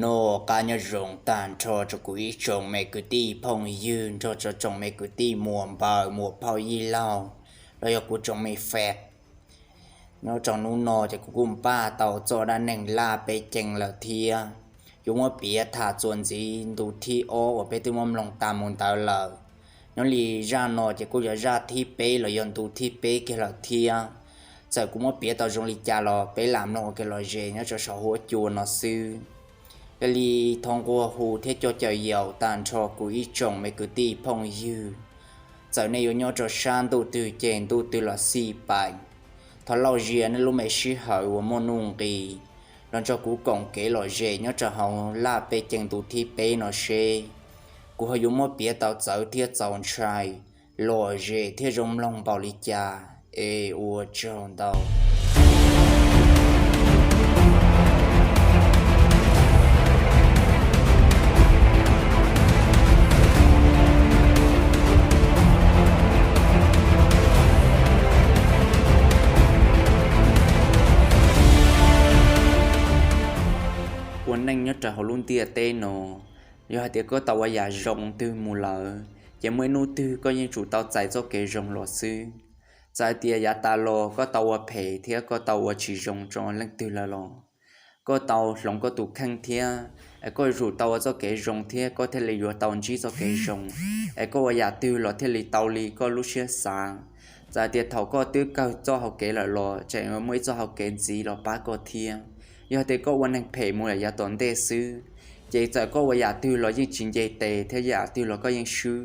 Noj qab nyob zoo tag nrho rau kuv ib tsoom me kwv tij phooj ywg nrog rau tsoom me kwv tij muam npaws muam phauj yij laug los yog kuv tsoom me fam nyob rau hnub no ces kuv kuj npaj tau txoj dab neeg laj peb cees lawm thiab. Yuav muab piav tham txuas ntxiv ntu thib ob uas peb twb muab mloog tas mus ntawd lawm. Nyob li zaj no ces kuj yog zaj thib peb los yog ntu thib peb kiag lawm thiab. Txawm kuv muab piav tau zoo li cas los peb lam mloog ua ke los ze nyob rau saum huab cua no xwb. Yog li thov nquag hu thiab coj caw yaum tag nrho kuv ib tsoom me kwv tij phooj ywg, txawm nej yuav nyob rau sab ntuj twg ces ntuj twg los xij peem, thov lauj zias nej lub me sij hawm uas muaj nuj nqis los nrog kuv koom kev lom zem nyob rau hauv laj peb cees ntu thib peb no seb kuv ho yuav muab piav tau txawv thiab txaus ntshai, lom zem thiab zoo mloog npaum li cas. Es ua tsaug ntau. Ua neej nyob rau hauv lub ntiaj teb no, yog hais tias koj tau ua yam zoo twg mus lawm ces muaj ib hnub twg koj yeej tsum tau txais txoj kev zoo los xwb. Txawm hais tias yav tas los koj tau ua phem thiab koj tau ua tsis zoo rau leej twg lawm los koj tau hloov koj tus kheej thiab es koj yuav tsum tau ua txoj kev zoo thiab koj thiaj li yuav tau ntsib txoj kev zoo, es koj ua yam twg los thiaj li tau li koj lub siab xav. Txawm hais tias thaum koj twb kawg txoj hau kev lawm los tseem muaj ib txoj hau kev ntxiv los pab koj thiab. Yog tias koj ua neeg phem mus lawm yav tom ntej xwb, ces txawm koj ua yam twg los yeej tsis nce tes thiab yam twg los koj yeej swb.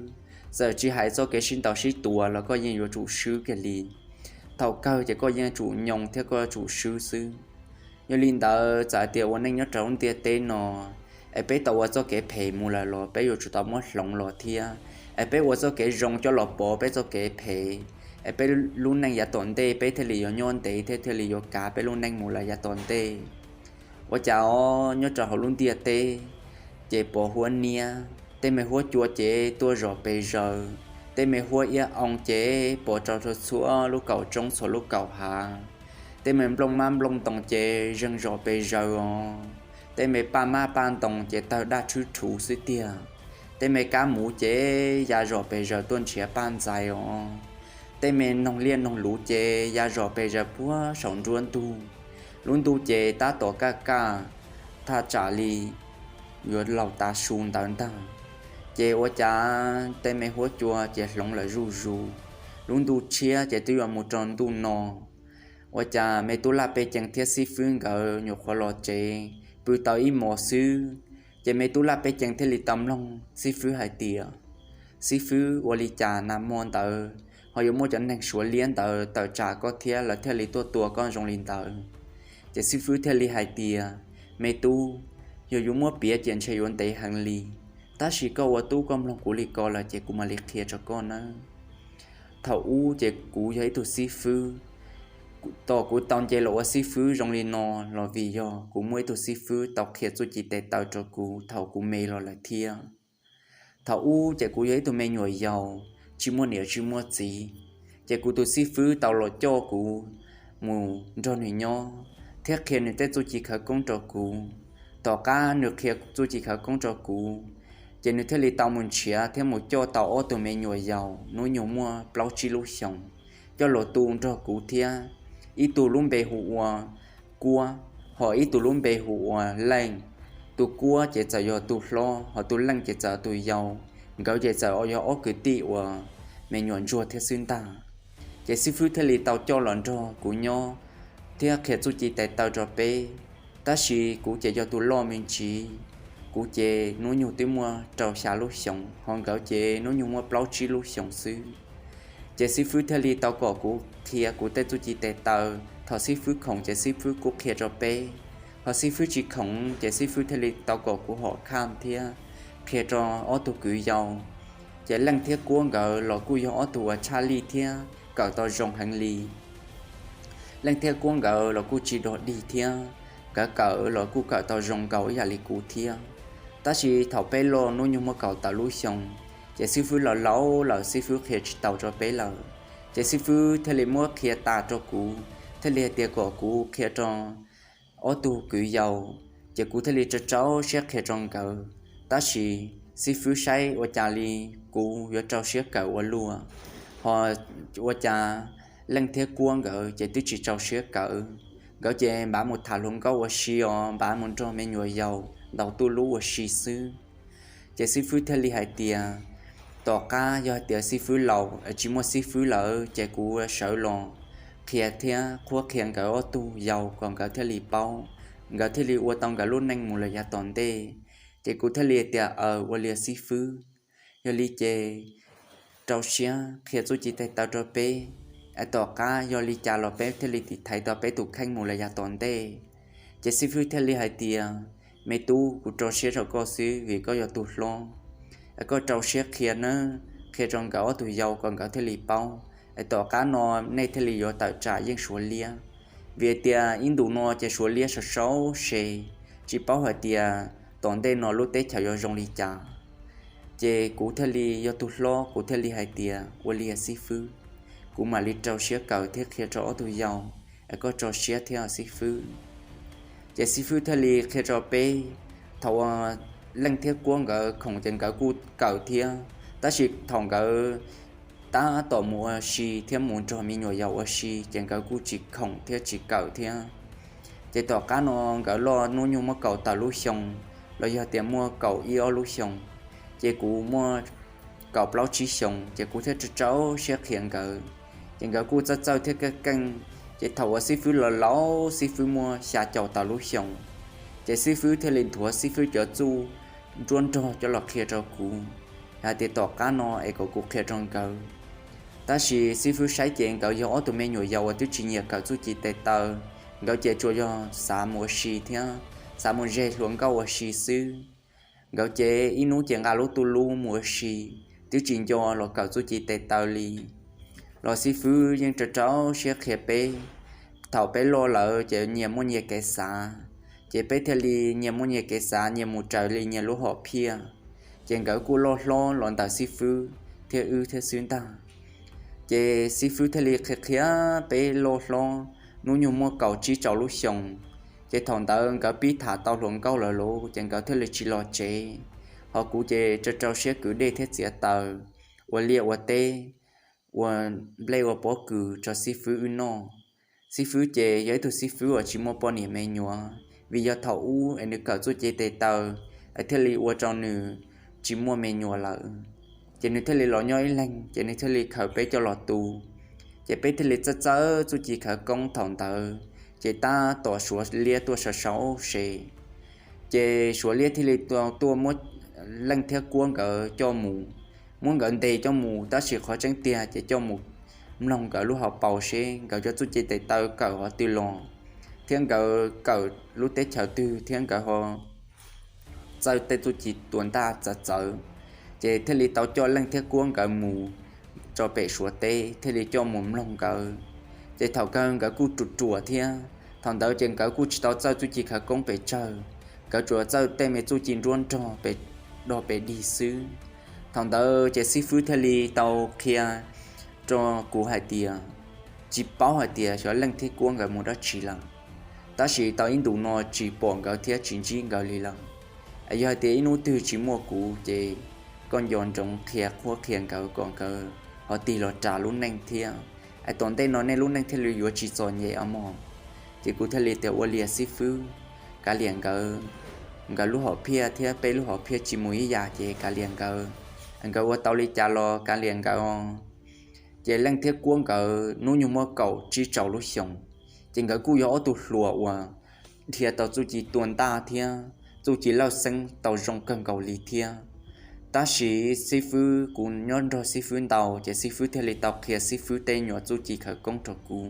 Txawm tsis hais txoj kev sib ntaus sib tua los koj yeej yuav tsum swb kiag li. Thaum kawg ces koj yeej tsum nyoo thiab koj tsum swb xwb. Yog li ntawd txawm hais tias ua neej nyob rau lub ntiaj teb no, es peb tau ua txoj kev phem mus lawm los peb yuav tsum tau muab hloov los thiab, es peb ua txoj kev zoo coj los pov peb txoj kev phem, es peb lub neej yav tom ntej peb thiaj li yuav nyob ntev thiab thiaj li yuav kav peb lub neej mus lawm yav tom ntej. Ua cas os nyob rau hauv lub ntiaj teb ces pos huab niab, tej me huab cua ces tuaj zom pes zaws, tej me huab iab oo ces pos rau txhua lub kaum roob txhua lub kaum hav, tej me nplooj mab nplooj ntoos ces zeeg zom pes zaws os, tej me paj mab paj ntoos ces tawg daj rhwb rhuv xwb tiag, tej me kab muv ces ya zom pes zaws tuaj nrhiav paj ntxais os, tej me noog liaj noog luv ces ya zom pes zaws puag saum nruab ntug, lub ntuj ces tab tom kaj kaj, thaj tsam li yuav laus tav su ntawd ntag. Ces ua cas tej me huab cua ces hloov lawm zuj zus, lub ntuj tshiab ces twb yuav mus rau ntuj no. Ua cas me tub laj pej cees thiab xib fwb nkawd nyuam qhuav los tsev pw tau ib hmos xwb, ces me tub laj pej cees thiaj li tau mloog xib fwb hais tias, xib fwb, ua li cas nag hmo ntawd ho yuav muaj cov neeg suav liab ntawd tawm tsam koj thiab lawv thiaj li tuaj tua koj zoo li ntawd? Ces xib fwb thiaj li hais tias, me tub, yog yuav muab piav ces ntshe yuav ntev heev li, tab sis koj ua tub koj mloog kuv li ko lawm ces kuv mam li qhia rau koj nawb. Thaum ub ces kuv yog ib tug xib fwb, tos kuv tau nce los ua xib fwb zoo li no los vim yog kuv muaj ib tug xib fwb tau qhia txuj ci tes taw rau kuv thaum kuv me los lawm thiab. Thaum ub ces kuv yog ib tug me nyuam yaus tsis muaj niam tsis muaj txiv, ces kuv tus xib fwb tau los coj kuv mus nrog nws nyob thiab qhia nws tej txuj ci khawv koob rau kuv. Tom qab nws qhia txuj ci khawv koob rau kuv, ces nws thiaj li tau mus nrhiav thiab mus coj tau ob tug me nyuam yaus hnub nyoog muaj plaub tsib lub xyoos coj los tu nrog kuv thiab. Ib tug lub npe hu ua Kuab, ho ib tug lub npe hu ua Leej. Tus Kuab ces txawm yog tus hlob, ho tus Leej ces txawm tus yau. Nkawd ces txawm yog ob kwv tij uas me nyuam ntsuag thiab xwb ntag. Ces xib fwb thiaj li tau coj los nrog kuv nyob thiab qhia txuj ci tes taw rau peb. Tab sis kuv ces yog tus loj me ntsis, kuv ces hnub nyoog twb muaj rau xya lub xyoos, ho nkawd ces hnub nyoog muaj plaub tsib lub xyoos xwb. Ces xib fwb thiaj li tau kom kuv qhia kuv tej txuj ci tes taw. Thaum xib fwb khoom ces xib fwb kuj qhia rau peb, ho xib fwb tsis khoom ces xib fwb thiaj li tau kom kuv hom khaj thiab qhia rau ob tug kwv yau. Ces Leej thiab Kuab nkawd los kuj yog ob tug uas tshaj lij thiab kawm tau zoo heev li. Leej thiab Kuab nkawd los kuj tsis dog dig thiab, nkawd kawm los kuj kawm tau zoo nkaus ib yam li kuv thiab. Tab sis thaum peb loj hnub nyoog muaj kaum tawm lub xyoo, ces xib fwb los laus lawm xib fwb qhia tsis taus rau peb lawm. Ces xib fwb thiaj li muab qhia tas rau kuv, thiaj li hais tias kom kuv qhia rau ob tug kwv yau, Ces kuv thiaj li rau rau siab qhia rau nkawd, tab sis xib fwb saib ua cas li kuv yuav rau siab kawm ua luaj, ho ua cas Leej thiab Kuab nkawd ces twb tsis rau siab kawm. Nkawd ces npav mus tham hluas nkauj ua si os, npav mus nrog me nyuam yaus ntaus tuj lub ua si xwb. Ces xib fwb thiaj li hais tias, tom qab yog hais tias xib fwb laus, tsis muaj xib fwb lawm ces kuv sawv los qhia thiab qhuab qhia nkawd ob tug yau kom nkawd thiaj li paub, nkawd thiaj li ua tau nkawd lub neej mus lawm yav tom ntej. Ces kuv thiaj li tias, aws, ua li xib fwb, yog li ces rau siab qhia txuj ci tes taw rau peb, es tom qab yog li cas los peb thiaj li tiv thaiv tau peb tus kheej mus lawm yav tom ntej. Ces xib fwb thiaj li hais tias, me tub, kuv rau siab rau koj xwb vim koj yog tus hlob, es koj rau siab qhia nawb, qhia rau nkawd ob tug yau kom nkawd thiaj li paub, es tom qab no nej thiaj li yuav tawm tsam yeej Suav liab. Vim tias ib ntus no ces Suav liab sau sau se, tsis paub hais tias tom ntej no lub teb chaws yuav zoo li cas. Ces kuv thiaj li yog tus hlob, kuv thiaj li hais tias, ua li xib fwb, kuv mam li rau siab kawm thiab qhia rau ob tug yau, es koj rau siab thiab xib fwb. Ces xib fwb thiaj li qhia rau peb, thaum uas Leej thiab Kuab nkawd khoom ces nkawd kuj kawm thiab, tab sis thaum nkawd tab tom mus ua si thiab mus nrog me nyuam yaus ua si ces nkawd kuj tsis khoom thiab tsis kawm thiab. Ces tom qab no nkawd loj hnub nyoog muaj kaum tawm lub xyoo, los yog tias muaj kaum ib ob lub xyoo, ces kuv muaj kaum plaub tsib xyoo, ces kuv thiaj rau rau siab qhia nkawd. Ces nkawd kuj txawj txawj thiab keej keej. Ces thaum uas xib fwb los laus, xib fwb muaj xya caum tawm lub xyoo, ces xib fwb thiaj li nthuav xib fwb cov txuj nruab nrog coj los qhia rau kuv, hais tias tom qab no es kom kuv qhia rau nkawd. Tab sis xib fwb saib ces nkawd yog ob tug me nyuam yaus uas twb tsis nyiam kawm txuj ci tes taw, nkawd ces tsuas yog xav mus ua si thiab xav mus ze hluas nkauj ua si xwb. Nkawd ces ib hnub ces nqa lub tuj lub mus ua si, twb tsis nco los kawm txuj ci tes taw li. Los xib fwb yeej rau rau siab qhia peb, thaum peb loj lawm ces nyias muaj nyias kev xav, ces peb thiaj li nyias muaj nyias kev xav, nyias mus raws li nyias lub hom phiaj. Ces nkawd kuj loj hlob los ntawm xib fwb thiab wb thiab xwb ntag. Ces xib fwb thiaj li qhia qhia peb loj hlob, hnub nyoog muaj kaum tsib rau lub xyoo. Ces thaum ntawd nkawd pib tham tau hluas nkauj lawm lauj, ces nkawd thiaj li tsis los tsev. Ho kuv ces rau rau siab kwv dej thiab txiav taws, ua liaj ua teb, ua nplej ua pob kws rau xib fwb wb noj. Xib fwb ces yog ib tug xib fwb uas tsis muaj poj niam me nyuam, vim yog thaum ub es nws kawm txuj ci tes taw es thiaj li ua rau nws tsis muaj me nyuam lawm. Ces nws thiaj li los nyob ib leeg, ces nws thiaj li khaws peb coj los tu. Ces peb thiaj li txawj txawj txuj ci khawv koob thaum ntawd, ces tab tom Suav liab tuaj sau sau se. Ces Suav liab thiaj li tuaj muab Leej thiab Kuab nkawd coj mus, muab nkawd ntes coj mus, tab sis qhov tseeb tiag ces coj mus mloog nkawd lub hauv paus seb nkawd cov txuj ci tes taw kawm qhov twg los, thiab nkawd kawm lub teb chaws twg thiab nkawd ho txawj tej txuj ci tua ntaj txawv txawv. Ces thiaj li tau coj Leej thiab Kuab nkawd mus rau pem Suav teb, thiaj li coj mus mloog nkawd. Ces thaum kawg nkawd kuj ruam ruam thiab, thaum ntawd ces nkawd kuj tsis tau txawj txuj ci khawv koob pes tsawg, nkawd tsuas txawj tej me txuj ci nruab nrog pes dog pes dig xwb. Thaum ntawd ces xib fwb thiaj li tau qhia rau kuv hais tias, tsis paub hais tias xyov Leej thiab Kuab nkawd mus dab tsi lawm, tab sis tau ib ntus no tsis pom nkawd thiab tsis ntsib nkawd li lawm. Es yog hais tias ib hnub twg tsis muaj kuv ces koj nco ntsoov qhia qhuab qhia nkawd kom nkawd ho tig los ras lub neej thiab, es tom ntej no nej lub neej thiaj li yuav tsis txom nyem os mog. Ces kuv thiaj li tias, ua li xib fwb, kav liam nkawd, nkawd lub hom phiaj thiab peb lub hom phiaj tsis mus ib yam ces kav liam nkawd, nkawd ua tau li cas los kav liam nkawd os. Ces Leej thiab Kuab nkawd hnub nyoog muaj kaum tsib rau lub xyoos, ces nkawd kuj yog ob tug hluas uas dhia tau txuj ci tua ntaj thiab txuj ci lawj xeeb tau zoo kawg nkaus li thiab. Tab sis xib fwb, kuv nyob nrog xib fwb ntau, ces xib fwb thiaj li tau qhia xib fwb tej nyuam txuj ci khawv koob rau kuv,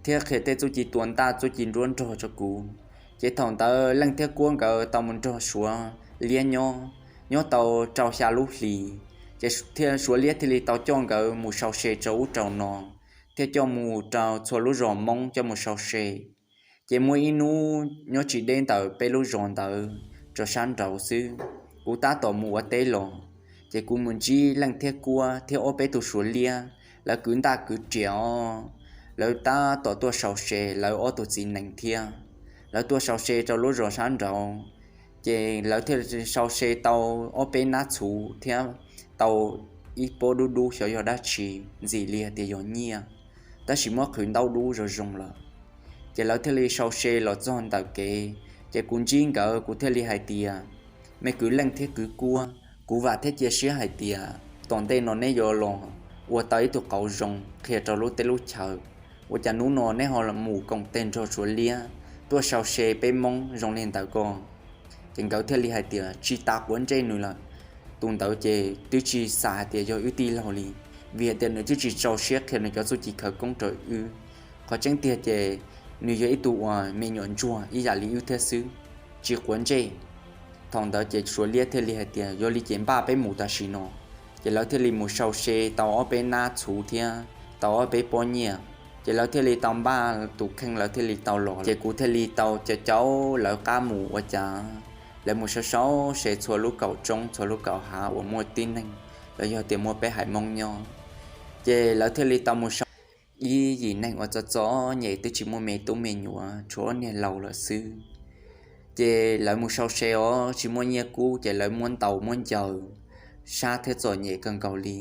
thiab qhia tej txuj ci tua ntaj txuj ci nruab nrog rau kuv. Ces thaum ntawd Leej thiab Kuab nkawd tau mus nrog Suav liab nyob, nyob tau rau xya lub hlis, ces thiaj Suav liab thiaj li tau coj nkawd mus sau se rau ub rau no, thiaj coj mus rau txhua lub zos Hmoob coj mus sau se. Ces muaj ib hnub nyob tsis deb ntawm peb lub zos ntawd, rau sab nraud xwb, kuv tab tom mus ua teb los, ces kuv mus ntsib Leej thiab Kuab thiab ob peb tug Suav liab, lawv kwv ntaj kwv riam os, lawv tab tom tuaj sau se lawv ob tug txiv nees thiab. Lawv tuaj sau se rau lub zos sab nraud, ces lawv thiaj sau se tau ob peb nab txhuv thiab tau ib pob dub dub xyov yog dab tsi, ntxim li hais tias yog nyiaj, tab sis muab qhwv ntaub dub zoo zoo lawm. Ces lawv thiaj li sau se los txog ntawm kev, ces kuv ntsib nkawd kuv thiaj li hais tias, me kwv Leej thiab kwv Kuab, kuv vam thiab cia siab hais tias tom ntej no neb yuav los ua tau ib tug qauv zoo qhia rau lub teb lub chaw. Ua cas hnub no neb ho mus koom teg nrog Suav liab tuaj sau se peb Hmoob zoo li ntawd ko? Ces nkawd thiaj li hais tias tsis tas quav ntsej nws lawm. Tus ntawd ces twb tsis xav hais tias yog wb tij laug li, vim hais tias nws twb tsis txaus siab qhia nws cov txuj ci khawv koob rau wb. Qhov tseeb tiag ces nws yog ib tug uas me nyuam ntsuag ib yam li wb thiab xwb, tsis quav ntsej. Thaum ntawd ces Suav liab thiaj li hais tias yog li ces npaj peb mus tam sim no. Ces lawv thiaj li mus sau se tau ob peb nab txhuv thiab tau ob peb pob nyiaj. Ces lawv thiaj li tau npaj tus kheej, lawv thiaj li tau los, ces kuv thiaj li tau caum caum lawv qab mus. Ua cas lawv mus sau sau se txhua lub kaum roob txhua lub kaum hav uas muaj tib neeg los yog tias muaj peb haiv Hmoob nyob, ces lawv thiaj li tau mus sau ib yim neeg uas txom txom nyem twb tsis muaj me tub me nyuam, tshuav niag laus lawm xwb. Ces lawv mus sau se os tsis muaj nyiaj kub, ces lawv muab ntaus muab ncaws, sab thiab txom nyem kawg nkaus li.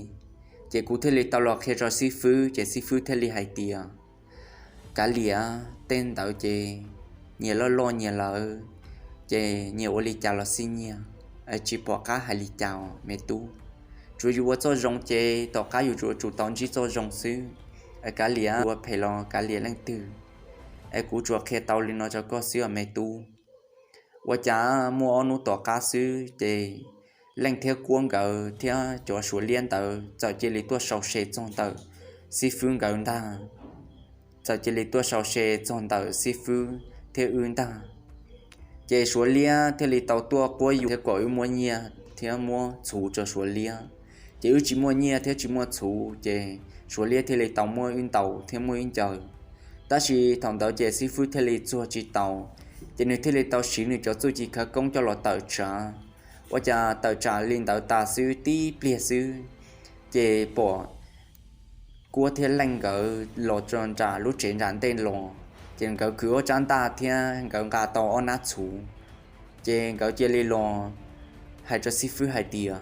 Ces kuv thiaj li tau los qhia rau xib fwb, ces xib fwb thiaj li hais tias, kav liam, tej ntawd ces nyias loj loj nyias lawm, ces nyias ua li cas los xij nyiag, tsis pom qab hais li cas me tub. Tsuav yus ua txoj zoo ces tom qab yus tsuas tsum tau ntsib txoj zoo xwb. Kav liam, ua phem los kav liam leej twg, es kuv tsuas qhia tau li no rau koj xwb os me tub. Ua cas muaj ob hnub tom qab xwb ces Leej thiab Kuab nkawd thiab cov Suav liab ntawd txawm cia li tuaj sau se txog ntawm xib fwb nkawd ntag. Txawm cia li tuaj sau se txog ntawm xib fwb thiab wb ntag. Ces Suav liab thiaj li tau tuaj quab yus thiab kom wb muab nyiaj thiab muab txhuv rau Suav liab. Ces wb tsis muaj nyiaj thiab tsis muaj txhuv, ces Suav liab thiaj li tau muab wb ntaus thiab muab wb ncaws. Tab sis thaum ntawd ces xib fwb thiaj li txuag tsis tau, ces nws thiaj li tau siv nws cov txuj ci khawv koob coj los tawm tsam. Ua cas tawm tsam li ntawd tas xwb tib pliag xwb, ces pom Kuab thiab Leej nkawd los tso nram lub tsev nram ntej los, ces nkawd kwv ob rab ntaj thiab nkawd nqa tau ob nab txhuv. Ces nkawd cia li los hais rau xib fwb hais tias,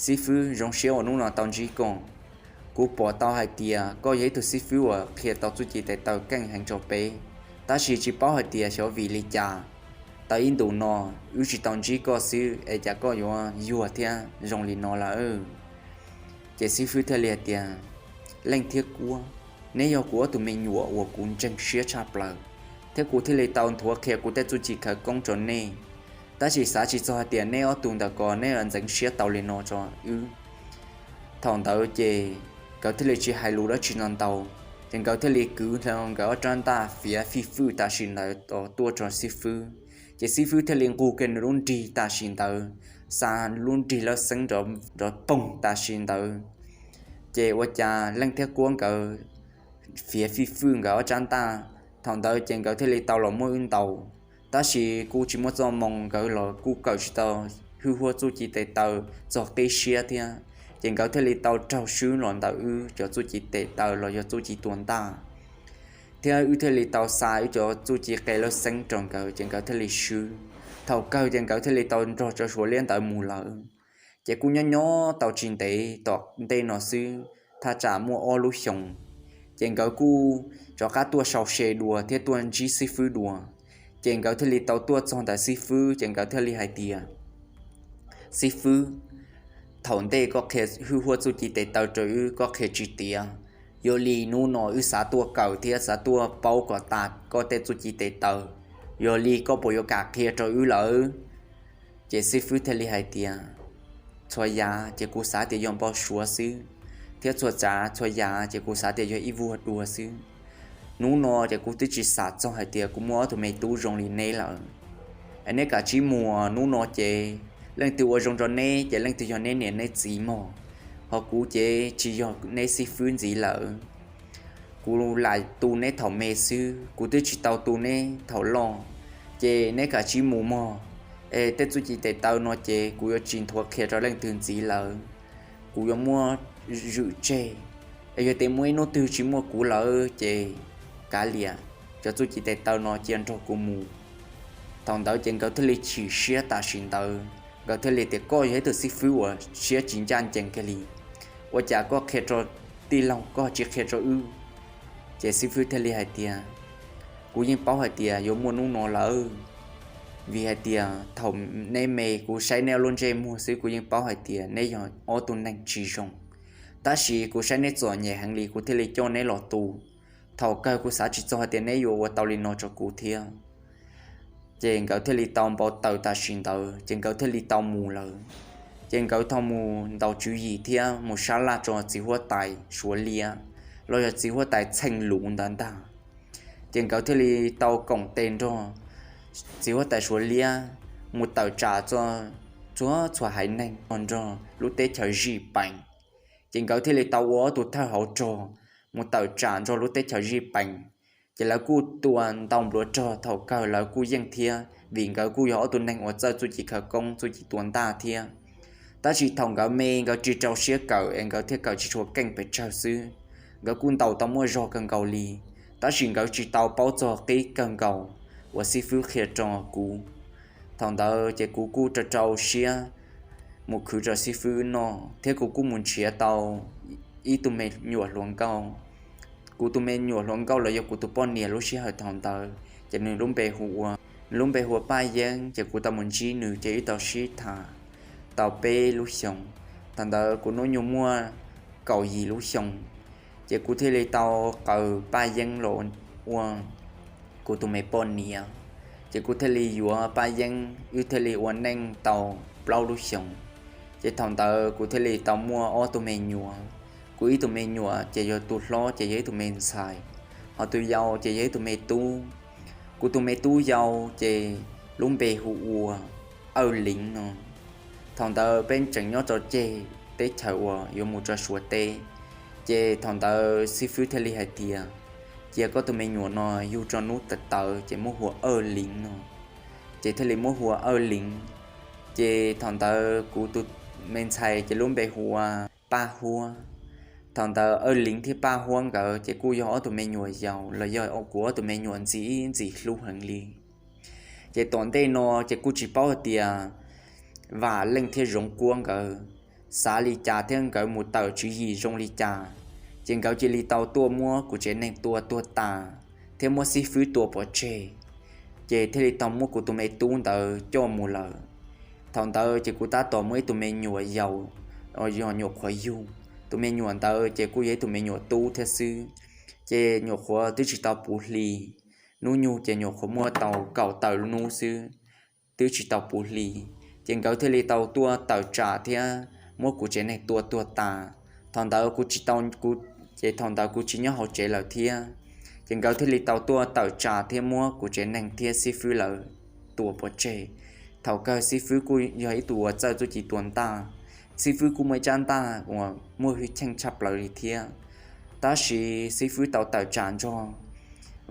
xib fwb, zoo siab uas hnub no tau ntsib koj. Kuv pom tau hais tias koj yog ib tug xib fwb uas qhia tau txuj ci tes taw keej heev rau peb, tab sis tsis paub hais tias xyov vim li cas tau ib ntus no wb tsis tau ntsib koj xwb es cas koj yuav yuag thiab zoo li no lawm. Ces xib fwb thiaj li hais tias, Leej thiab Kuab, neb yog kuv ob tug me nyuam uas kuv ntseeg siab tshaj plaws, thiab kuv thiaj li tau nthuav qhia kuv tej txuj ci khawv koob rau nej. Tab sis xav tsis txog hais tias neb ob tug ntawm ko neb ntxeev siab tau li no rau wb. Thaum ntawd ces nkawd thiaj li tsis hais lus dab tsi no ntau, ces nkawd thiaj li kwv nkawd ob rab ntaj fiav fij fwj tam sim ntawd tuaj rau xib fwb. Ces xib fwb thiaj li nqug kiag nws lub nrig tam sim ntawd, xa lub nrig lawj xeeb nrov poog tam sim ntawd. Ces ua cas Leej thiab Kuab nkawd fiav fij fwj nkawd ob rab ntaj, thaum ntawd ces nkawd thiaj li tau los muab wb ntaus. Tab sis kuj tsis muaj txoj moo, nkawd los kuj kawm tsis tau hwj huaj txuj ci tes taw txog qib siab thiab, ces nkawd thiaj li tau raug swb los ntawm wb cov txuj ci tes taw los yog txuj ci tua ntaj, thiab wb thiaj li tau xa wb cov txuj ci qe lawj xeeb rau nkawd, ces nkawd thiaj li swb. Thaum kawg ces nkawd thiaj li tau nrog cov Suav liab ntawd mus lawm. Ces kuj nyob nyob tau tsis ntev tom ntej no xwb, thaj tsam muaj ob lub xyoos, ces nkawd kuj rov qab tuaj sau se dua thiab tuaj ntsib xib fwb dua. Ces nkawd thiaj li tau tuaj txog ntawm xib fwb, ces nkawd thiaj li hais tias, xib fwb, thaum ntej koj qhia hwj huaj txuj ci tes taw rau wb koj qhia tsis tiav. Yog li hnub no wb xav tuaj kawm thiab xav tuaj paub kom tas koj tej txuj ci tes taw. Yog li koj puas yuav kam qhia rau wb lawm? Ces xib fwb thiaj li hais tias, txhua yam ces kuv xav tias yog npau suav xwb, thiab txhua tsav txhua yam ces kuv xav tias yog ib vuag dua xwb. Hnub no ces kuv twb tsis xam txog hais tias kuv muaj ob tug me tub zoo li neb lawm. Es neb kav tsij mus, hnub no ces leej twg ua zoo rau neb ces leej twg yog neb niam neb txiv mog. Ho kuv ces tsis yog neb xib fwb ntxiv lawm. Kuv lam tu neb thaum me xwb, kuv twb tsis tau tu neb thaum loj. Ces neb kav tsij mus mog, es tej txuj ci tes taw no ces kuv yuav tsis nthuav qhia rau leej twg ntxiv lawm. Kuv yuav muab zwm tseg, es yog tias muaj ib hnub twg tsis muaj kuv lawm ces kav liam, cov txuj ci tes taw no cia nrog kuv mus. Thaum ntawd ces nkawd thiaj li chim siab tam sim ntawd, nkawd thiaj li tias, koj yog ib tug xib fwb uas siab tsis ncaj ncees kiag li, ua cas koj qhia rau tij laug koj tsis qhia rau wb? Ces xib fwb thiaj li hais tias, kuv yeej paub hais tias yuav muaj hnub no lawm, vim hais tias thaum neb me kuv saib neb lub ntsej muag xwb kuv yeej paub hais tias neb yog ob tug neeg tsis zoo, tab sis kuv saib neb txom nyem heev li kuv thiaj li coj neb los tu. Thaum kawg kuv xav tsis txog hais tias neb yuav ua tau li no rau kuv thiab. Ces nkawd thiaj li tau npau taws tam sim ntawd ces nkawd thiaj li tau mus lawm. Ces nkawd thiaj mus ntaus tswv yim thiab mus sab laj rau txiv huab tais Suav liab, los yog txiv huab tais Txheej Luv ntawd ntag. Ces nkawd thiaj li tau koom tes nrog txiv huab tais Suav liab mus tawm tsam txhua txhua haiv neeg nrog lub teb chaws Zij Pees. Ces nkawd thiaj li tau ua ob tug thawj hauv rog mus tawm tsam nrog lub teb chaws Zij Pees. Ces lawv kuj tua ntau npluav rog, thaum kawg lawv kuj yeej thiab vim nkawd kuj yog ob tug neeg uas txawj txuj ci khawv koob txuj ci tua ntaj thiab. Tab sis thaum nkawd me nkawd tsis rau siab kawm es nkawd thiaj kawm tsis tshua keej pes tsawg xwb. Nkawd kuj ntaus tau muaj zog kawg nkaus li, tab sis nkawd tsis tau paub txog qib kawg nkaus uas xib fwb qhia rau kuv. Thaum ntawd ces kuv kuj rau rau siab mus khwv rau xib fwb noj thiab kuv kuj mus nrhiav tau ib tug me nyuam hluas nkauj. Kuv tus me nyuam hluas nkauj los yog kuv tus poj niam lub sij hawm thaum ntawd ces nws lub npe hu ua, nws lub npe hu ua Paj Yeeb. Ces kuv tau mus ntsib nws ces wb tau sib tham tau peb lub xyoos. Thaum ntawd kuv hnub nyoog muaj kaum yim lub xyoo, ces kuv thiaj li tau qaws Paj Yeeb los ua kuv tus me poj niam. Ces kuv thiaj li yuav Paj Yeeb, wb thiaj li ua neej tau plaub lub xyoos. Ces thaum ntawd kuv thiaj li tau muaj ob tug me nyuam. Kuv ib tug me nyuam ces yog tus hlob ces yog ib tug me ntxhais, ho tus yau ces yog ib tug me tub. Kuv tus me tub yau ces lub npe hu ua Awj Liv no. Thaum ntawd peb tseem nyob rau ceg teb chaws uas yuav mus rau Suav teb. Ces thaum ntawd xib fwb thiaj li hais tias, cia koj tus me nyuam no yug rau hnub tawv tawv ces muab hu ua Awj Liv no. Ces thiaj li muab hu ua Awj Liv. Ces thaum ntawd kuv tus me ntxhais ces lub npe hu ua Paj Huab. Thaum ntawd Awj Liv thiab Paj Huab nkawd ces kuj yog ob tug me nyuam yaus los yog kuv ob tug me nyuam ntxim ntxim hlub heev li. Ces tom ntej no ces kuj tsis paub hais tias Vam Leej thiab Zoov Kuab nkawd xav li cas thiab nkawd mus tawm tswv yim zoo li cas, ces nkawd cia li tau tuaj muab kuv tsev neeg tua tuag tas thiab muab xib fwb tua pov tseg. Ces thiaj li tau muab kuv tus me tub ntawd coj mus lawm. Thaum ntawd ces kuv tab tom muaj ib tug me nyuam yaus, yog nyuam qhuav yug. Tus me nyuam ntawd ces kuj yog ib tug me nyuam tub thiab xwb, ces nyuam qhuav twb tsis tau puv hli. Hnub nyoog ces nyuam qhuav muaj tau kaum tawm lub hnub xwb, twb tsis tau puv hli. Ces nkawd thiaj li tau tuaj tawm tsam thiab muab kuv tsev neeg tua tuag tas. Thaum ntawd kuv tsis tau, ces thaum ntawd kuv tsis nyob hauv tsev lawm thiab. Ces nkawd thiaj li tau tuaj tawm tsam thiab muab kuv tsev neeg thiab xib fwb lawv tua pov tseg. Thaum kawg xib fwb kuj yog ib tug uas txawj txuj ci tua ntaj, xib fwb kuj muaj ib tsab ntaj uas muaj hwj chim tshaj plaws li thiab. Tab sis xib fwb tau tawm tsam nrog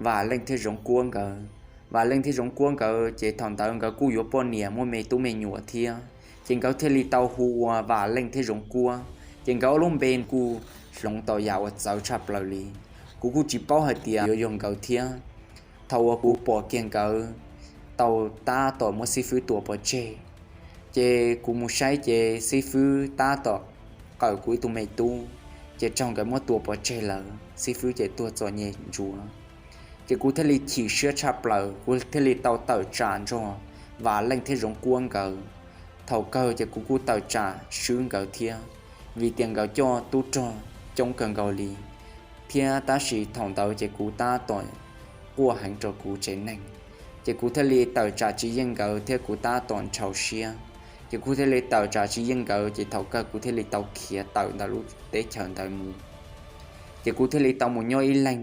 Vam Leej thiab Zoov Kuab nkawd. Vam Leej thiab Zoov Kuab nkawd ces thaum ntawd nkawd kuj yuav poj niam muaj me tub me nyuam thiab, ces nkawd thiaj li tau hu ua Vam Leej thiab Zoov Kuab. Ces nkawd ob lub npe kuj hloov tau yam uas txawv tshaj plaws li. Kuv kuj tsis paub hais tias yuav yog nkawd thiab. Thaum uas kuv pom kiag nkawd tau tab tom muab xib fwb tua pov tseg, ces kuv mus saib ces xib fwb tab tom qawm kuv ib tug me tub, ces raug nkawd muab tua pov tseg lawm, xib fwb ces tuag txom nyem ntsuav. Ces kuv thiaj li chim siab tshaj plaws, kuv thiaj li tau tawm tsam nrog Vam Leej thiab Zoov Kuab nkawd. Thaum kawg ces kuv kuj tawm tsam swb nkawd thiab, vim tias nkawd coj tub rog coob kawg nkaus li, thiab tab sis thaum ntawd ces kuv tab tom quaj heev rau kuv tsev neeg. Ces kuv thiaj li tawm tsam tsis yeej nkawd thiab kuv tab tom ntshau siab. Ces kuv thiaj li tawm tsam tsis yeej nkawd, ces thaum kawg kuv thiaj li tau khiav tawm ntawm lub teb chaws ntawd mus. Ces kuv thiaj li tau mus nyob ib leeg.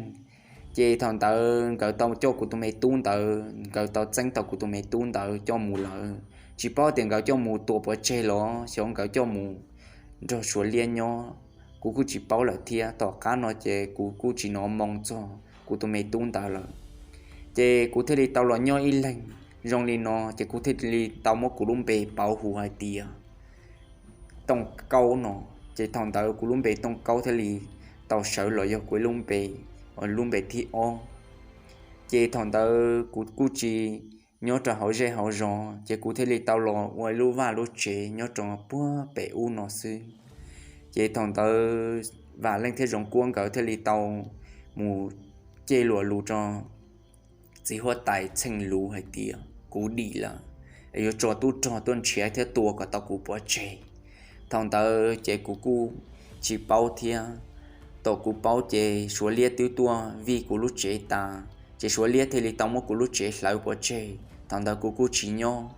Ces thaum ntawd nkawd tau coj kuv tus me tub ntawd, nkawd tau txeeb tau kuv tus me tub ntawd coj mus lawm. Tsis paub tias nkawd coj mus tua pov tseg los xyov nkawd coj mus nrog Suav liab nyob, kuv kuj tsis paub lawm thiab. Tom qab no ces kuv kuj tsis hnov moo txog kuv tus me tub ntawd lawm. Ces kuv thiaj li tau los nyob ib leeg. Zoo li no ces kuv thiaj li tau muab kuv lub npe pauv hu hais tias Tooj Kaub no. Ces thaum ntawd kuv lub npe Tooj Kaub thiaj li tau sawv los yog kuv lub npe, lub npe thib ob. Ces thaum ntawd kuv kuj tsis nyob rau hauv zej hauv zos, ces kuv thiaj li tau los ua ib lub vaj lub tsev nyob rau puag pem ub no xwb. Ces thaum ntawd Vam Leej thiab Zoov Kuab nkawd thiaj li tau mus cej luam lus rau txiv huab tais Txheej Luv hais tias kuv dim lawm, es yuav tso tub rog tuaj nrhiav thiab tua kom tau kuv pov tseg. Thaum ntawd ces kuv kuj tsis paub thiab. Thaum kuv paub ces Suav liab twb tuaj vij kuv lub tsev tas, ces Suav liab thiaj li tau muab kuv lub tsev hlawv pov tseg. Thaum ntawd kuv kuj tsis nyob,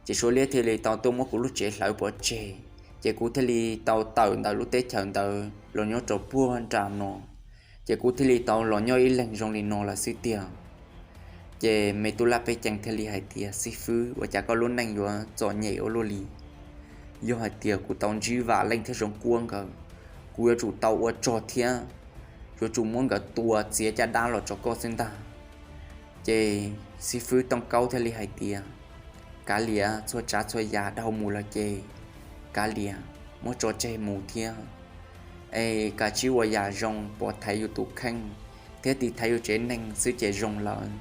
ces Suav liab thiaj li tau tuaj muab kuv lub tsev hlawv pov tseg, ces kuv thiaj li tau tawm ntawm lub teb chaws ntawd los nyob rau puag nram no, ces kuv thiaj li tau los nyob ib leeg zoo li no lawm xwb tiag. Ces me tub Laj Pej Cees thiaj li hais tias, Xib fwb, ua cas koj lub neej yuav txom nyem ua luaj li? Yog hais tias kuv tau ntsib Vam Leej thiab Zoov Kuab nkawd, kuv yuav tsum tau ua rog thiab yuav tsum muab nkawd tua txiav caj dab los rau koj xwb ntag. Ces xib fwb Tooj Kaub thiaj li hais tias, Kav liam, txhua tsav txhua yam dhau mus lawm ces kav liam, muab tso tseg mus thiab. Es kav tsij ua yam zoo pov thaiv yus tus kheej thiab tiv thaiv yus tsev neeg xwb ces zoo lawm.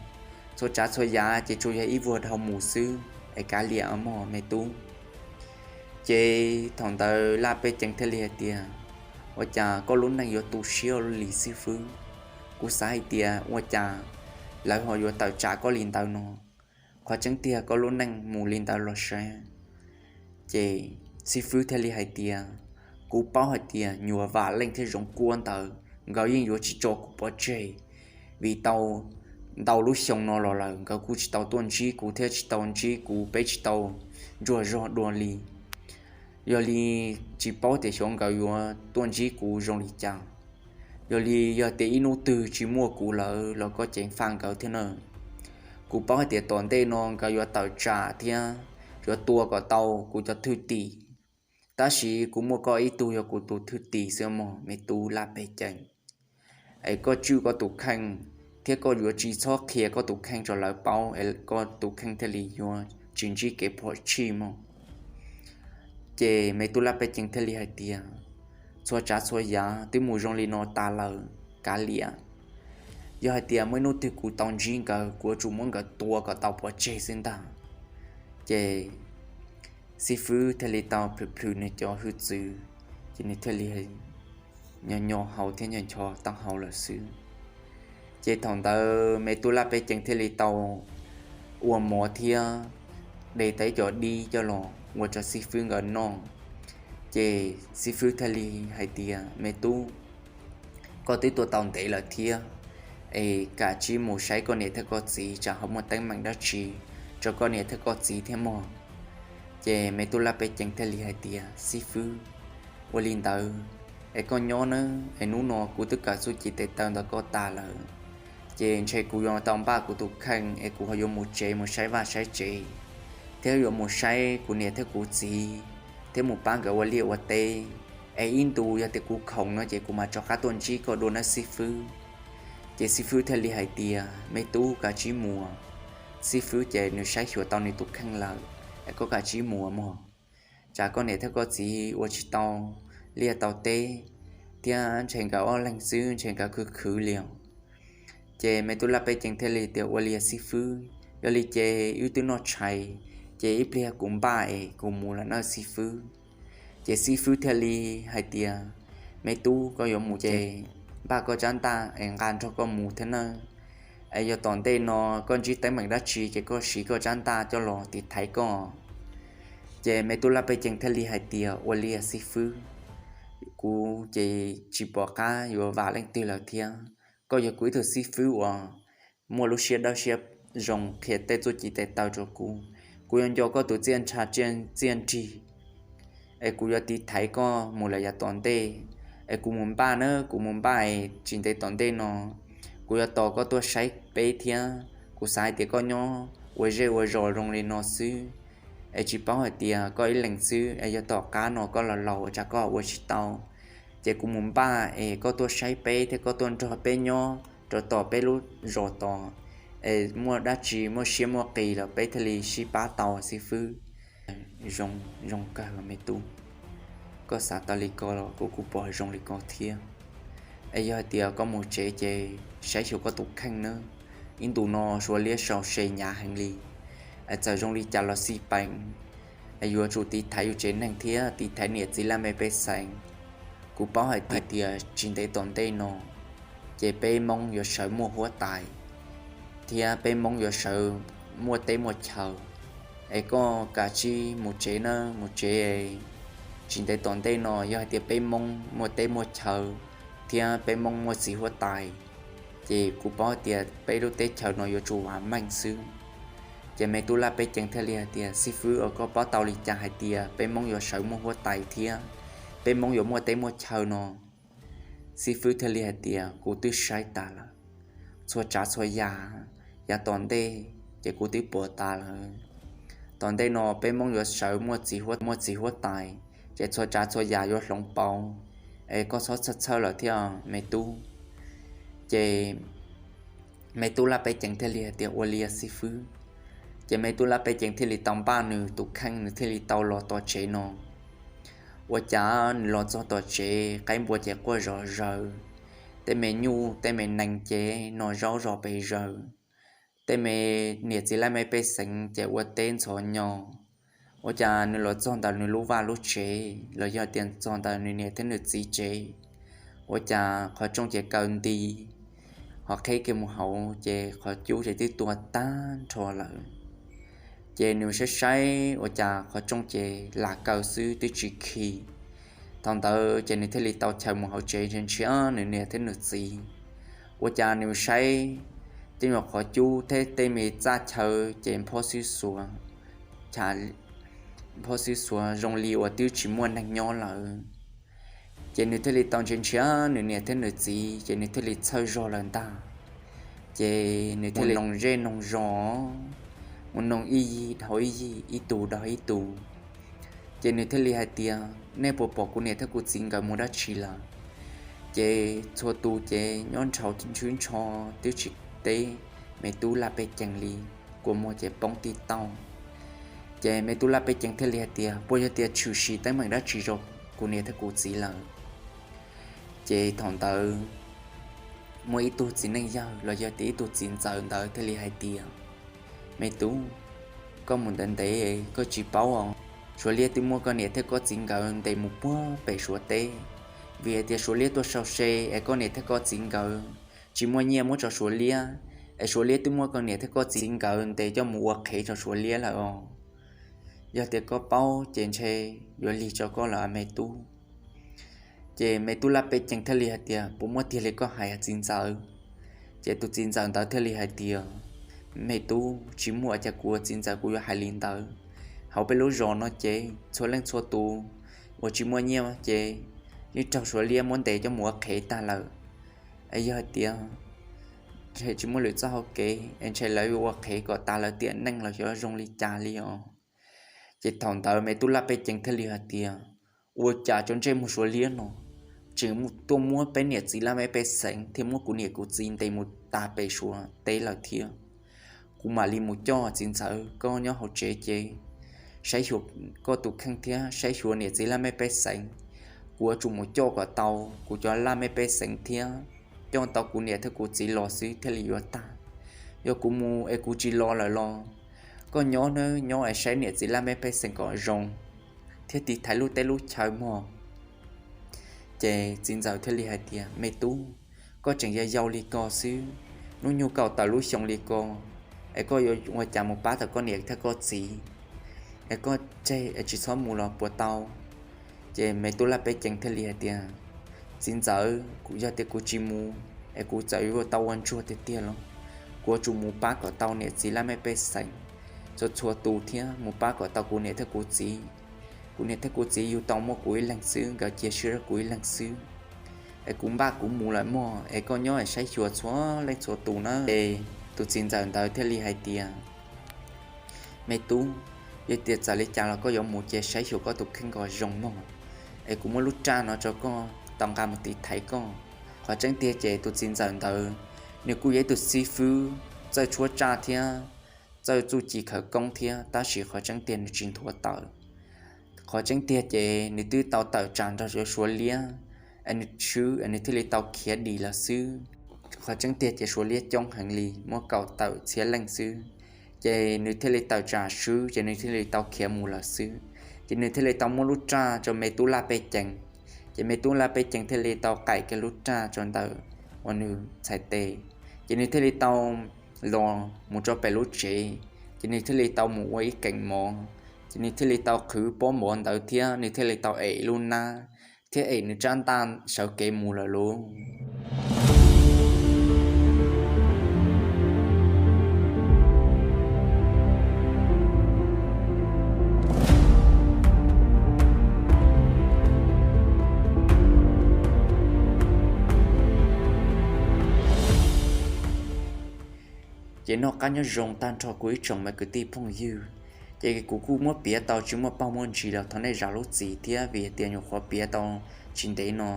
Txhua tsav txhua yam ces tsuas yog ib vuag dhau mus xwb, es kav liam mog me tub. Ces thaum ntawd Laj Pej Cees thiaj li hais tias, Ua cas koj lub neej yuav tu siab ua luaj li xib fwb? Kuv xav hais tias ua cas lawv ho yuav tawm tsam koj li ntawd no. Qhov tseeb tiag koj lub neej mus li ntawd los sav. Ces xib fwb thiaj li hais tias, Kuv paub hais tias nyuam Vam Leej thiab Zoov Kuab ntawd nkawd yeej yuav tsis tso kuv pov tseg, vim tau ntau lub xyoo no los lawm nkawd kuj tsis tau tuaj ntsib kuv thiab tsis tau ntsib kuv, peb tsis tau ntsuag zog dua li. Yog li tsis paub tias xyov nkawd yuav tuaj ntsib kuv zoo li cas. Yog li yog tias ib hnub twg tsis muaj kuv lawm los koj ceev faj nkawd thiab na. Kuv paub hais tias tom ntej no nkawd yuav tawm tsam thiab yuav tua kom tau kuv cov thwj tim, tab sis kuv muaj koj ib tug yog kuv tus thwj tim xwb mog me tub Laj Pej Cees. Es koj tswj koj tus kheej thiab koj yuav tsis txhob qhia koj tus kheej rau lawv paub es koj tus kheej thiaj li yuav tsis ntsib kev phom tshij mog. Ces me tub Laj Pej Cees thiaj li hais tias, Txhua tsav txhua yam twb mus zoo li no tas lawm, kav liam. Yog hais tias muaj ib hnub twg kuv tau ntsib nkawd, kuv yuav tsum muab nkawd tua kom tau pov tseg xwb ntag. Ces xib fwb thiaj li tau plhws plhws nws cov hwj txwv, ces nws thiaj li nyo nyo haus thiab ncho ncho taub hau lawm xwb. Ces thaum ntawd me tub Laj Pej Cees thiaj li tau ua mov thiab de tau ib co dib coj los ua rau xib fwb nkawd noj. Ces xib fwb thiaj li hais tias, Me tub, koj twb tuaj tau ntev lawm thiab, es kav tsij mus saib koj niam thiab koj txiv tsam ho muaj teeb meem dab tsi rau koj niam thiab koj txiv thiab mog. Ces me tub Laj Pej Cees thiaj li hais tias, Xib fwb, ua li ntawd es koj nyob nawb, es hnub no kuv twb kawm txuj ci tes taw ntawm koj tas lawm, ces ntshe kuv yuav tau npaj kuv tus kheej es kuv ho yuav mus tsev mus saib vaj saib tsev, thiab yuav mus saib kuv niam thiab kuv txiv, thiab mus pab nkawd ua liaj ua teb. Es ib ntus yog tias kuv khoom no ces kuv mam rov qab tuaj ntsib koj dua nawb xib fwb. Ces xib fwb thiaj li hais tias, Me tub, kav tsij mus. Xib fwb ces nws saib xyuas tau nws tus kheej lawm, es koj kav tsij mus mog. Tsam koj niam thiab koj txiv ua tsis tau liaj tau teb, thiab ntshe nkawd ob leeg xwb ntshe nkawd khwv khwv li os. Ces me tub Laj Pej Cees thiaj li tias, Ua li xib fwb, yog li ces wb twb noj tshais, ces ib pliag kuv npaj es kuv mus lawm nawb xib fwb. Ces xib fwb thiaj li hais tias, Me tub, koj yuav mus ces npaj koj tsab ntaj es nqa nrog koj mus thiab nawb. Es yog tom ntej no koj ntsib teeb meem dab tsi ces koj siv koj tsab ntaj coj los tiv thaiv koj. Ces me tub Laj Pej Cees thiaj li hais tias, Ua li xib fwb, kuv ces tsis pom qab yuav vam leej twg lawm thiab. Koj yog kuv ib tug xib fwb uas muaj lub siab dawb siab zoo qhia tej txuj ci tes taw rau kuv. Kuv yuav nco koj tus txiaj ntsha txiaj nrig, es kuv yuav tiv thaiv koj mus lawm yav tom ntej. Es kuv mus npaj na, kuv mus npaj es tsis ntev tom ntej no kuv yuav tos koj tuaj saib peb thiab. Kuv xav hais tias koj nyob ua zej ua zos zoo li no xwb, es tsis paub hais tias koj ib leeg xwb es yog tom qab no koj los laus tsam koj ua tsis tau, ces kuv mus npaj es koj tuaj saib peb thiab koj tuaj nrog peb nyob rau tom peb lub zos tod, es muaj dab tsi muaj siab muaj qis los peb thiaj li sib pab tau xib fwb. Zoo, zoo kawg me tub, koj xav tau li ko los kuv kuj pom zoo li ko thiab. Es yog hais tias koj mus tsev ces saib xyuas koj tus kheej nawb. Ib ntus no Suav liab sau se hnyav heev li, txawm zoo li cas los xij peem, yuav tsum tiv thaiv yus tsev neeg thiab tiv thaiv niam txiv laj mej pej xeem. Kuv paub hais tias tsis ntev tom ntej no ces peb Hmoob yuav sawv muaj huab tais thiab peb Hmoob yuav sawv muaj teb muaj chaw. Es koj kav tsij mus tsev nawb, mus tsev. Tsis ntev tom ntej no yog hais tias peb Hmoob muaj teb muaj chaw thiab peb Hmoob muaj txiv huab tais, ces kuv paub tias peb lub teb chaws no yuav tsum vam meej xwb. Ces me tub Laj Pej Cees thiaj li hais tias, xib fwb, koj paub tau li cas hais tias peb Hmoob yuav sawv muaj huab tais thiab peb Hmoob yuav muaj teb muaj chaw no? Xib fwb thiaj li hais tias, kuv twb saib tas lawm, txhua tsav txhua yam yav tom ntej ces kuv twb pom tas lawm. Tom ntej no peb Hmoob yuav sawv muaj txiv huab tais, ces txhua tsav txhua yam yuav hloov pauv. Es koj txhob txhawj txhawj lawm thiab me tub. Ces me tub Laj Pej Cees thiaj li hais tias, ua li xib fwb. Ces me tub Laj Pej Cees thiaj li tau npaj nws tus kheej, nws thiaj li tau los tom tsev no. Ua cas nws los txog tom tsev, qaib npua ces quaj zom zaws, tej me nyuj tej me nees ces no zaub zog pes zaws, tej me niam txiv laj mej pej xeem ces ua teb ntxhov nyo. Ua cas nws los txog ntawm nws lub vaj lub tsev los yog tias txog ntawm nws niam thiab nws txiv tsev, ua cas qhov rooj ces kaw nti, ho qheb kiag mus hauv ces qhov cub ces twb tuag tag nrho lawm. Ces nws saib saib ua cas qhov rooj ces lam kaw xwb twb tsis khi. Thaum ntawd ces nws thiaj li tau chaws mus hauv tsev nrhiav nrhiav nws niam thiab nws txiv. Ua cas nws saib tej nyuag qhov cub thiab tej me txaj chaw ces phob xwb xuav, phob xwb xuav zoo li uas twb tsis muaj neeg nyob lawm. Ces nws thiaj li tau nrhiav nrhiav nws niam thiab nws txiv ces nws thiaj li txhawj zog lawm ntag. Ces nws thiaj li noog zej noog zos, mus noog ib yig dhau ib yig, ib tus dhau ib tus. Ces nws thiaj li hais tias, nej puas pom kuv niam thiab kuv txiv nkawd mus dab tsi lawm? Ces txhua tus ces nyob nrhau ntswb ntsho twb tsis teb me tub Laj Pej Cees li, kua muag ces poob tib taug. Ces me tub Laj Pej Cees thiaj li hais tias, puas yog tias tshwm sim teeb meem dab tsi rau kuv niam thiab kuv txiv lawm? Ces thaum ntawd muaj ib tug txiv neej yawg los yog tias ib tug txiv ntxawm ntawd thiaj li hais tias, me tub, koj mus ntev ntev koj tsis paub os, Suav liab twb muab koj niam thiab koj txiv nkawd ntes mus puag pem Suav teb, vim hais tias Suav liab tuaj sau se es koj niam thiab koj txiv nkawd tsis muaj nyiaj muab rau Suav liab, es Suav liab twb muab koj niam thiab koj txiv nkawd ntes coj mus ua qhev rau Suav liab lawm os. Yog tias koj paub ces ntshe yuav lig rau koj lawm me tub. Ces me tub Laj Pej Cees thiaj li hais tias, puas muaj tiag li koj hais txiv ntxawm? Ces tus txiv ntxawm ntawd thiaj li hais tias, me tub, tsis muaj cas, kuv ua txiv ntxawm kuv yuav hais li ntawd. Hauv peb lub zos no ces txhua leej txhua tus uas tsis muaj nyiaj ces yeej raug Suav liab muab ntes coj mus ua qhev tag lawm. Es yog hais tias ntshe tsis muaj lwm txoj hau kev es ntshe lawv yuav ua qhev kom tas lawv tiam neej los xyov zoo li cas li os. Ces thaum ntawd me tub Laj Pej Cees thiaj li hais tias, ua cas cov ntsej muag Suav liab no tseem tuaj muab peb niam txiv laj mej pej xeem thiab muab kuv niam kuv txiv ntes mus tas pem Suav teb lawm thiab. Kuv mam li mus coj txiv ntxawm koj nyob hauv tsev ces saib xyuas koj tus kheej thiab saib xyuas niam txiv laj mej pej xeem. Kuv yuav tsum mus coj kom tau kuv cov laj mej pej xeem thiab coj tau kuv niam thiab kuv txiv los xwb thiaj li yuav tag. Yog kuv mus es kuv tsis los lawm los koj nyob nawb, nyob es saib niam txiv laj mej pej xeem kom zoo thiab tiv thaiv lub teb lub chaw mog. Ces txiv ntxawm thiaj li hais tias, me tub, koj tseem yau yau li ko xwb, hnub nyoog kaum tawm lub xyoo li ko, es koj yuav ua cas mus pab tau koj niam thiab koj txiv? Es koj tseg es tsis txhob mus los puas tau? Ces me tub Laj Pej Cees thiaj li hais tias, txiv ntxawm, yog tias kuv tsis mus es kuv txawm yuav tau ua ntsuag tiag tiag los kuv yuav tsum mus pab kom tau niam txiv laj mej pej xeem txhua txhua tus thiab mus pab kom tau kuv niam thiab kuv txiv. Kuv niam thiab kuv txiv yug tau muaj kuv ib leeg xwb, nkawd cia siab rau kuv ib leeg xwb. Es kuv npaj kuv mus lawm mog, es koj nyob es saib xyuas txhua leej txhua tus na. Es tus txiv ntxawm ntawd thiaj li hais tias, me tub, yog tias txawm li cas los koj yuav mus ces saib xyuas koj tus kheej kom zoo mog, es kuv muab lub raj no rau koj tau nqa mus tiv thaiv koj. Qhov tseeb tiag ces tus txiv ntxawm ntawd nws kuj yog ib tug xib fwb txawj tshuab raj thiab txawj txuj ci khawv koob thiab, tab sis qhov tseeb tiag nws tsis nthuav tawm. Qhov tseeb tiag ces nws twb tau tawm tsam nrog Suav liab, es nws swb es nws thiaj li tau khiav dim lawm xwb. Qhov tseeb tiag ces Suav liab coob heev li, muaj kaum tawm txhiab leej xwb, Ces nws thiaj li tawm tsam swb, ces nws thiaj li tau khiav mus lawm xwb. Ces nws thiaj li tau muab lub raj rau me tub laj pej cees, ces me tub laj pej cees thiaj li tau qaim kiag lub raj rau ntawm uas nws txhais tes. Ces nws thiaj li tau los mus rau pem lub tsev, ces nws thiaj li tau mus ua ib keem mov, ces nws thiaj li tau qhwv pob mov ntawd thiab nws thiaj li tau em ib lub nab, thiab em nws rab ntaj sawv kev mus lawm lauj. Ces noj qab nyob zoo tag nrho kuv ib tsoom me kwv tij phooj ywg, ces kuv kuj muab piav tau tsis muaj paj muaj ntsis los thov nej zam lub txim thiab, vim tias nyuam qhuav piav tau tsis ntev no,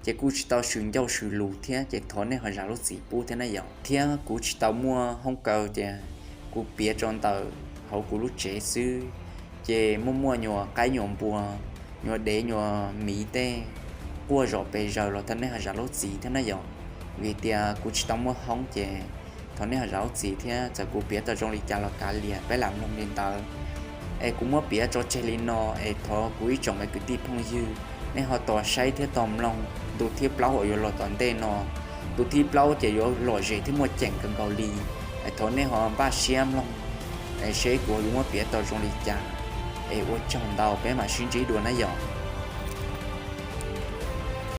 ces kuj tsis tau swm ncauj swm lus thiab, ces thov nej ho zam lub txim pub thiab na yom. Thiab kuv tsis tau muaj hoob kaw, ces kuv piav rau ntawm hauv kuv lub tsev xwb, ces muaj muaj nyuam qaib nyuam npua, nyuam dev nyuam miv tej quaj zom pes zaws los thov nej ho zam lub txim thiab na yom. Vim tias kuv tsis tau muaj hoob, ces thov nej ho zam lub txim thiab, txawm kuv piav tau zoo li cas los kav liam, peb lam mloog li ntawd. Es kuv muab piav tso tseg li no, es thov kuv ib tsoom me kwv tij phooj ywg, nej ho tos saib thiab tos mloog ntu thib plaub uas yuav los tom ntej no. Ntu thib plaub ces yuav lom zem thiab muaj ceem kawg nkaus li, es thov nej ho npaj siab mloog, es seb kuv yuav muab piav tau zoo li cas. Es ua tsaug ntau, peb mam sib ntsib dua na yom.